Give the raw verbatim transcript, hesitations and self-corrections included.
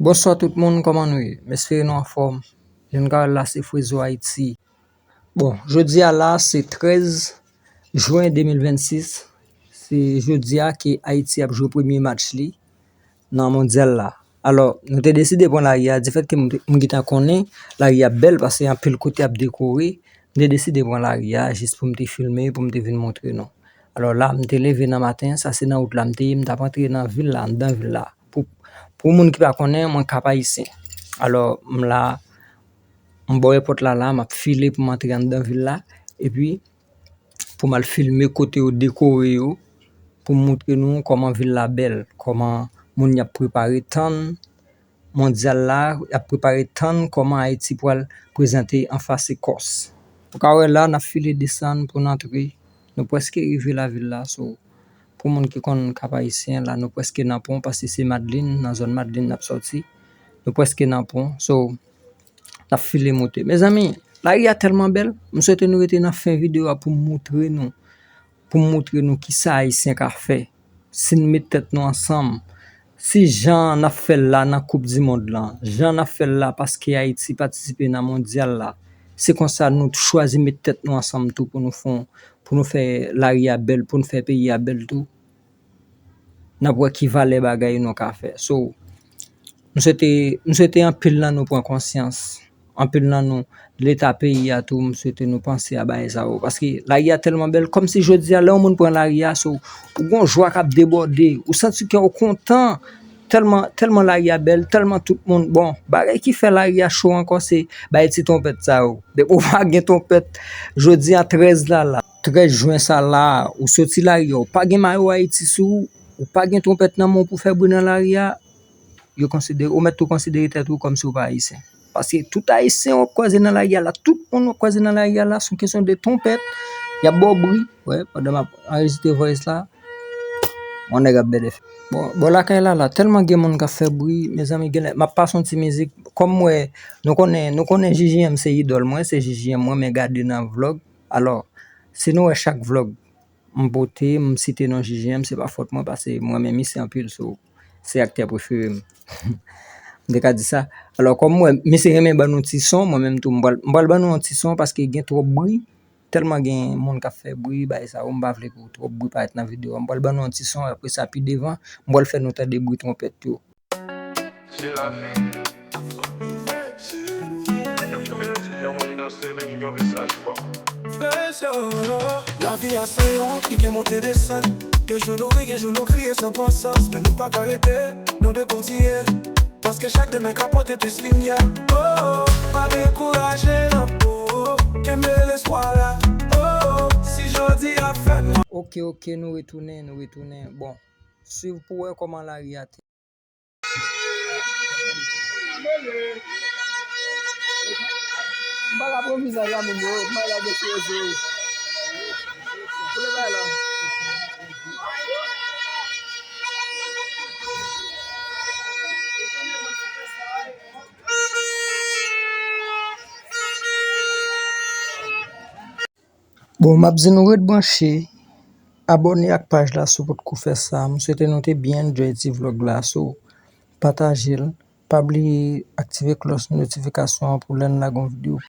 Bonswa tout moun, kòman nou ye? M espere nou anfòm. Jan nou ka wè l la, se Frezo Ayiti. Bon, jodi a la, se trèz jen de mil vennsis. Se jodi a ke Ayiti ap jwe premye match li nan mondyal la. Alò, nou te deside pran lari a, difèt ke m te, m gentan konnen lari a bèl, paske anpil kote ap dekore. M te deside pran lari a jis pou m te filme, pou m te vin montre nou. Alò la, m te leve nan maten, sa se nan wout la m te ye, m t ap antre nan vil la, anndan vil la. Pou, pou moun ki pa konnen, mwen Kap Ayisyen. Alò, m la, m bò èpòt la la, m ap file pou m antre anndan vil la, epi pou m al filme kote yo dekore yo, pou m montre nou kòman vil la bèl, kòman moun y ap prepare tann mondyal la, y ap prepare tann kòman Ayiti pral prezante anfas Ekòs. Ou ka wè la, n ap file desann pou n antre. Nou prèske rive lavil la, so, pou moun ki konn Kap Ayisyen la, nou prèske nan pon, paske se Madlin, nan zòn Madlin n ap sòti. Nou prèske nan pon, so, n ap file moute. Mezanmi, lari a tèlman bèl, m swete nou rete nan fen videyo a pou m moutre nou, pou m moutre nou kisa Ayisyen ka fè. Si n met tèt nou ansanm, si jan n ap fè l la nan Koup di Mond lan, jan n ap fè l la paske Ayiti patisipe nan mondyal la, se konsa nou chwazi met tèt nou ansanm tou pou nou fè, pou nou fè lari a bèl, pou nou fè peyi a bèl tou. N ap wè ki valè bagay nou ka fè. So, m swete, m swete anpil nan nou pran konsyans. Anpil nan nou, leta peyi a tou, m swete nou panse a bagay sa yo. Paske lari a tèlman bèl, kòmsi jodi a, lè yon moun pran lari a, so, ou gon jwa k ap debòde, ou santi kè w kontan, tèlman, tèlman lari a bèl, tèlman tout moun, bon, bagay ki fè lari a cho ankò, se bagay ti twonpèt sa yo. Depi w pa gen twonpèt, jodi a trèz la la, trèz jen sa la, ou soti lari a, ou pa gen mayo Ayiti sou ou, ou pa gen twonpèt nan men w pou fè bri nan lari a, yo konsidere, ou mèt tou konsidere tèt ou kòmsi w pa ayisyen. Paske tout ayisyen w ap kwaze nan lari a la, tout moun w ap kwaze nan lari a la, se yon kesyon de twonpèt, y ap ba w bri. Wè, pandan m ap anrejistre voice la, yon nèg ap bèl efè. Bon, bò lakay la, la, tèlman gen moun k ap fè bri, mezanmi, genlè, m ap pase yon ti mizik. Kòm m wè, nou konnen, nou konnen J J M se idòl mwen, se J J M mwen, men gade nan vlòg. Alò, si nou wè chak vlòg, m pote, m site non J J M, se pa fòt mwen, paske mwen menm misye anpil, so, se aktè prefere m. M te ka di sa. Alò, kòm mwen, misye renmen ban nou ti son, mwen menm tou, m pral, m pral ban nou yon ti son, paske gen twòp bri, tèlman gen moun k ap fè bri, bagay sa yo, m pa vle pou twòp bri parèt nan videyo a. M pral ban nou yon ti son, apre sa, pi devan, m pral fè nou tande bri twonpèt yo. Lavi a se yon ki gen monte desann. Gen jou nou ri, gen jou nou kriye san pran sans. Men nou pa ka rete, nou dwe kontinye. Paske chak demen ka pote plis limyè. Oh, oh, pa dekouraje non. Oh, oh, kenbe lespwa la. Oh, oh, si jodi a fè nwa. Ok, ok, nou retounen, nou retounen. Bon, swiv pou wè kòman lari a te. M pa ka pran vizaj a moun yo, m pa lage sou rezo yo. Koule bay la. Bon, m ap di nou ret branche, abòne ak paj la si w potko fè sa. M swete nou te byen enjoy ti vlòg la, so pataje l. Pa bliye aktive klòch notifikasyon an pou lè n lage yon videyo